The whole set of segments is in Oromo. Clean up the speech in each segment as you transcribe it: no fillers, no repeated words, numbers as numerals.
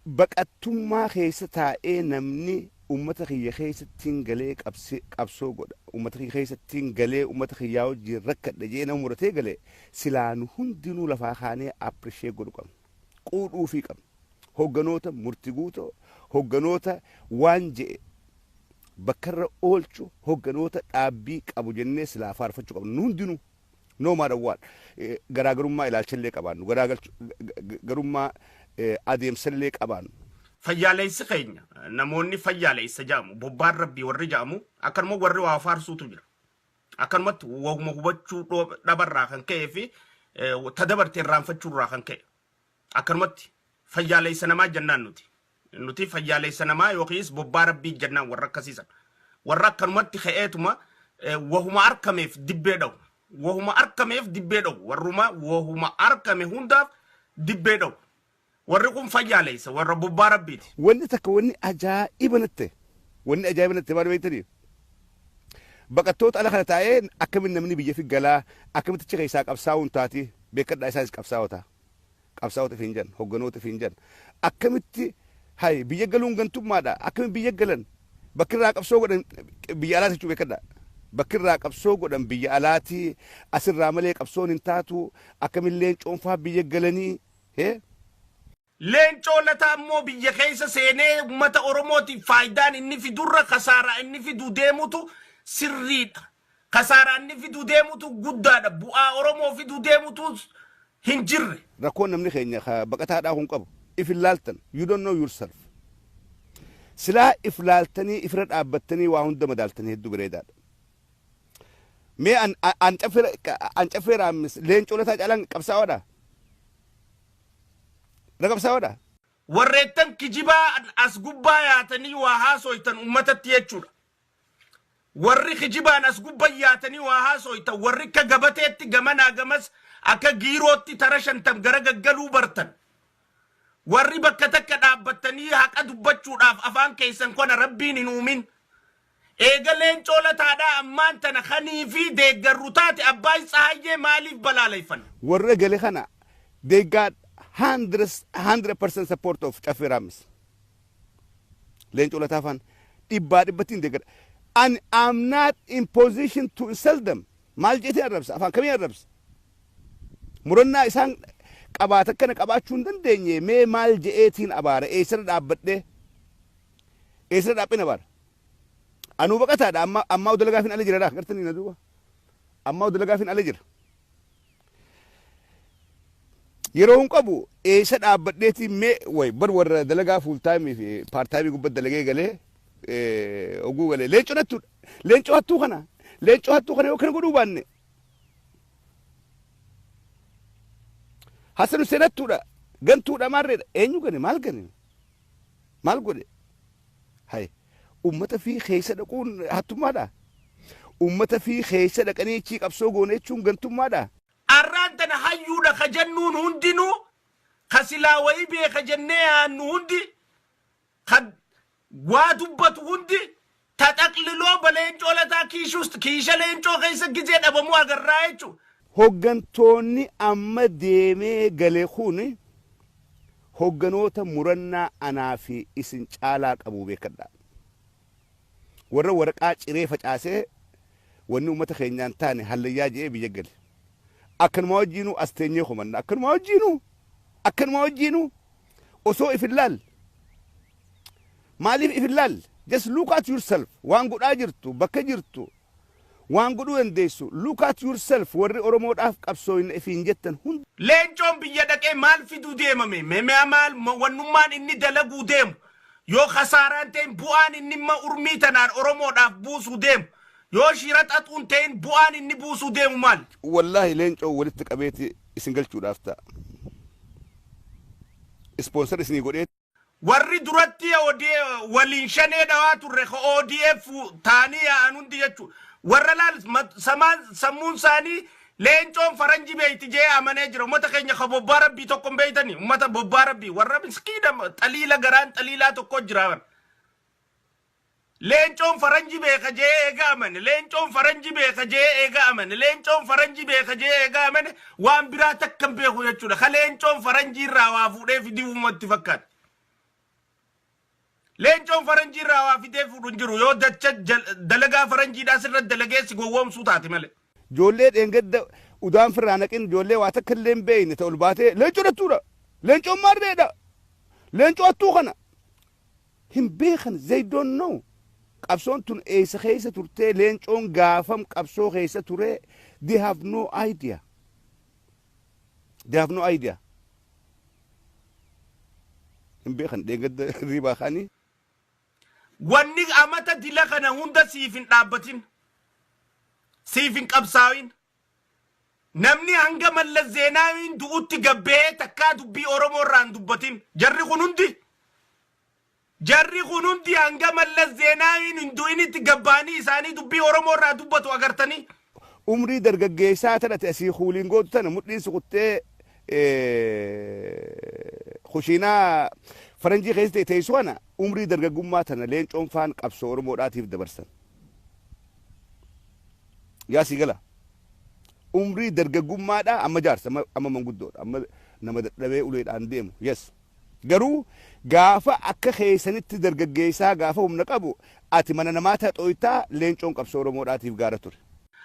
Baqattummaa keessa taa'ee namni ummata kiyya keessattiin galee qabsoo godha, ummata kiyya keessattiin galee ummata kiyyaa wajjin rakkadha jee nama muratee gale, silaa nu hundinuu lafaa kaanee appreciate godhu qabna. Quudhuufii qabna. Hogganoota murti guutoo, hogganoota waan je'e bakkarra oolchu, hogganoota dhaabbii qabu jennee silaa faarfachuu qabna. Nu hundinuu. No matter what. Garaagarummaa ilaalchallee qabaannu, garaagarummaa adeemsallee qabaannu. Fayyaaleessi keenya, namoonni fayyaaleessa jedhamu, bobbaan rabbii warri jedhamu, akkanuma warri waa faarsuutu jira. Akkanumatti wahuma hubachuu dhabarraa kan ka'ee fi tadabarte irraanfachuurraa kan ka'e. Akkanumatti fayyaaleessa namaa jennaan nuti. Nuti fayyaaleessa namaa yookiis bobbaa rabbii jennaan warra akkasiisan. Warra akkanumatti ka'eetuma wahuma arkameef dibbee dha'u. Wahuma arkameef dibbee dha'u. Warruma wahuma arkame hundaaf dibbee dha'u. Warri kun fayyaaleessa, warra bobbaa rabbiiti. Wanni takka, wanni ajaa'iba natti, wanni ajaa'iba natti maal beektanii? Baqattoota ala kana taa'ee akkamiin namni biyya fi galaa, akkamitti achi keessaa qabsaa'uun taati? Beekadhaa, isaanis qabsaa'ota. Qabsaa'ota ifiin jan, hogganoota ifiin jan. Akkamitti hay biyya galuun gantummaadha? Akkamitti biyya galan? Bakki irraa qabsoo godhan biyya alaati jechuu beekadhaa. Bakki irraa qabsoo godhan biyya alaati, asirraa malee qabsoon hin taatu, akkamiin leencoon faa biyya galanii? Hee? Leencoo Lataa immoo biyya keessa seenee uummata Oromootiif faayidaan inni fidurra kasaaraa inni fiduu deemutu sirriidha. Kasaaraa inni fiduu deemutu guddaadha. Bu'aa Oromoo fiduu deemutu hin jirre. Rakkoon namni keenya ka baqataadhaa kun qabu, if hin laaltan. You don't know yourself. Silaa if laaltanii, ifirra dhaabbattanii waa hunda madaaltanii, hedduu bareedaadha. Mee an Caffee Raammis Leencoo Lataa caalaan qabsaa'oodha? Irra qabsaa'oodha? Warreettan kijibaa as gubbaa yaatanii waa haasoytan uummatatti jechuudha. Warri kijibaan as gubbaa yaatanii waa haasoytan, warri akka gabateetti gamanaa gamas akka giirootti tara 50 gara gaggaluu bartan. Warri bakka takka dhaabbattanii haqa dubbachuudhaaf afaan keessan kana rabbiin hin uumin. Eega Leencoo Lataadhaa ammaan tana kanii fi deeggarru taate, Abbaay Tsahaayyee maaliif balaaleffanna? Warra gale kana, they got 100% support of Caffee Raamis. Leencoo Lataa faan dhibbaa dhibbatti hin deeggara. And I'm not in position to insult them. Maal jeetiin arrabsa? Afaan kamii arrabsa? Murannaa isaan qabaata kana qabaachuu hin dandeenye, mee maal je'eetiin abaara? Eessarra dhaabbadhee? Eessarra dhaabbeen abaara? Anuu baqataadha, amma ammaa dalagaa fin ala jira, gartanii na duuba. Ammaa dalagaa fin ala jira. Yeroo hin qabu, eessa dhaabbadheetiin mee way bar warra dalagaa full time fi part time gubbatti dalagee galee oguu galee leencoo hattuudha. Leencoo hattuu kana, leencoo hattuu kana yoo kana godhuu baanne, Hassan Hussein hattuudha, gantuudha, maarreedha. Eenyu gane? Maal gane? Maal godhe? Hay, ummata fi keessa dhaquun hattummaadha? Ummata fi keessa dhaqanii achii qabsoo goone jechuun gantummaadha? Arraan tana hayyuudha ka jennuun hundinuu, ka silaa wayii beeka jennee yaannu hundi, ka waa dubbatu hundi taxaqliloo baleencoo Lataa kiishuus kiisha leencoo keessa gizee dhabamuu agarraa jechuudha. Hoggantoonni amma deemee gale kun hogganoota murannaa anaa fi isin caalaa qabu, beekadhaa. Warra waraqaa ciree facaasee wanni uummata keenyaan taane hallayyaa je'ee biyya gale. Akkanuma wajjiinuu as teenyee komanna. Akkanuma wajjiinuu, akkanuma wajjiinuu osoo if hin laalle. Maaliif if hin laalle? Just look at yourself. Waan godhaa jirtu, bakka jirtu, waan godhuu dandeessu. Look at yourself, warri Oromoodhaaf qabsooyna ifiin jettan hundi. Leencoon biyya dhaqee maal fiduu deemame? Mee maal wannummaan inni dalaguu deemu? Yoo kasaaraan ta'in, bu'aan inni imma urmii tanaan Oromoodhaaf buusuu deemu? Yoo shira xaxuun ta'in, bu'aan inni buusuu deemu maal? Wallaahi, leencoo walitti qabeeti isin galchuudhaaf ta'a. Sponsor isinii godhee. Warri duratti waliin shanee dhawaa turre, ka ODF taanii yaa'an hundi jechuudha. Warra laal samaan sammuun isaanii leencoon faranji beeyti jee amanee jira. Uummata keenya ka bobbaa rabbii tokko hin beeytani. Uummata bobbaa rabbii warra miskiina xaliila garaan xaliilaa tokko jira. Leencoon faranji beeka jee eega amane. Leencoon faranji beeka jee eega amane. Leencoon faranji beeka jee eega amane, waan biraa takka hin beeku jechuudha. Ka leencoon faranjii irraa waa fuudhee fidii uumatti fakkaatti. Leencoon faranjii irraa waa fidee fuudhu hin jiru yoo dacha dalagaa faranjiidhaa sirra dalagee si gowwoomsuu taate malee. Ijoollee dheengadda udaan firraa naqin, ijoollee waa takka illee hin beekne ta'u ol baatee leencoo dattuudha. Leencoon maarreedha. Leencoo hattuu kana. Hin beekan, they don't know. Qabsoon tun eessa keessa turtee, leencoon gaafam qabsoo keessa ture, they have no idea. They have no idea. Hin beekan, dheengadda riibaa kaanii. Wanni amata dila kana hunda siif hin dhaabbatin. Siif hin qabsaa'in. Namni hanga Mallas Zeenaawiin du'utti gabbee takkaa dubbii Oromoo irraa hin dubbatin. Jarri kun hundi. Jarri kun hundi hanga Mallas Zeenaawiin hin du'initti gabbaanii isaanii dubbii Oromoo irraa dubbatu agartanii. Umrii dargaggeessaa tadhate asii kuuliin gootu tana mudhiin suquttee kushiinaa faranjii keessa teessu kana, umrii dargaggummaa tana leencoon faan qabsoo Oromoodhaatiif dabarsan. Yaa sii gala. Umrii dargaggummaadhaa amma jaarsa, amma manguddoodha, amma nama dadhabee uleedhaan deemu, yes. Garuu gaafa akka keessanitti dargaggeessaa, gaafa humna qabu ati mana namaa taxooytaa, leencoon qabsoo Oromoodhaatiif gaara ture.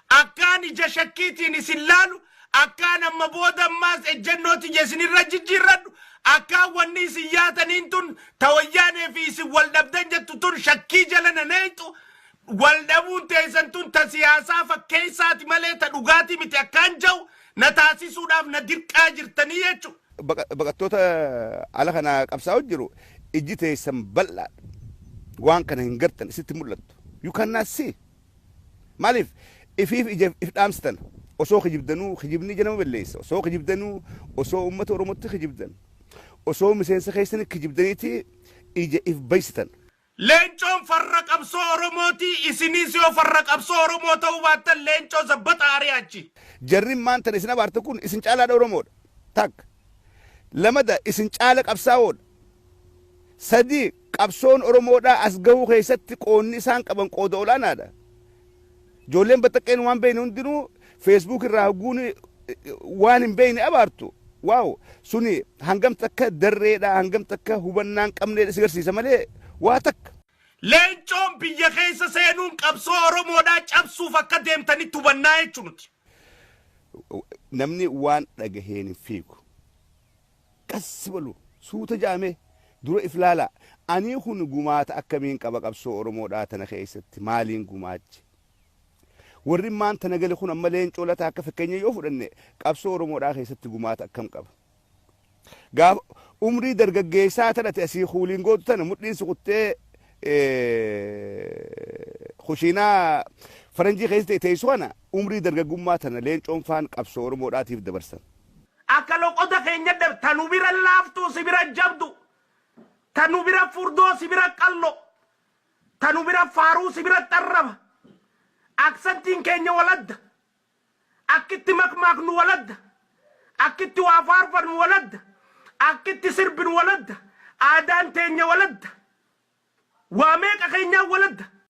Akkaan ija shakkiitiin isin laalu, akkaan amma booda ammaas ejjennooti isinirra jijjiirradhu, akkaan wanni isin yaataniin tun tawayyaanee fi isin wal dhabdan jettu tun shakkii jala na neexu, wal dhabuun teessan tun ta siyaasaa fakkeessaati malee ta dhugaatii miti akkaan jau na taasisuudhaaf na dirqaa jirtanii jechuudha. Baqattoota ala kana qabsaa'u jiru, ijji teessan bal'aadha. Waan kana hin gartan, isitti mul'attu. You cannot see. Maaliif ifiif ija if dhaamsitan? Osoo kijibdanuu, kijibni ija nama balleessa. Osoo kijibdanuu, osoo uummata Oromootti kijibdan, osoo miseensa keessanii kijibdaniiti ija if baysitan. Leencoon farra qabsoo Oromooti. Isinis yoo farra qabsoo Oromoo ta'uu baattan, leencoo zabbata ari'achi. Jarri maantan isin abaarte kun isin caalaadha Oromoodha. Takka. Lamada, isin caala qabsaa'oodha. Sadii, qabsoon Oromoodhaa as gahuu keessatti qoonni isaan qaban qooda olaanaadha. Ijoolleen baxaqqeen waan beekne hundinuu Facebook irraa hogguun waan hin beekne abaartu. Waaw, suni hangam takka darreedha, hangam takka hubannaan qabneedha si garsiisa malee waa takka. Leencoon biyya keessa seenuun qabsoo Oromoodhaa cabsuuf akka deemtanitti hubannaa jechuu nuti. Namni waan dhagaheen hin fiigu. Qassi balu suuta jaame dura if laala. Ani kun gumaata akkamiin qaba qabsoo Oromoodhaa tana keessatti, maaliin gumaache? Warri maan tana gale kun amma leencoo lataa akka fakkeenya yoo fudhanne, qabsoo Oromoodhaa keessatti gumaata akkam qaba? Gaafa umrii dargaggeessaa tadhate asii kuuliin gootu tana mudhiin suquttee kushiinaa faranjii keessa teessu kana, umrii dargaggummaa tana leencoon faan qabsoo Oromoodhaatiif dabarsan. Akka loqoda keenya dhab tanu bira laaftuu si bira jabdu, tanu bira furdoo si bira qallo, tanu bira faaruu si bira xarraba. Aksantiin keenya waladda. Akkitti makmaaknu waladda. Akkitti waa faarfannu waladda. Akkitti sirbinu waladda. Aadaan teenya waladda. Waa meeqa keenyaan waladda.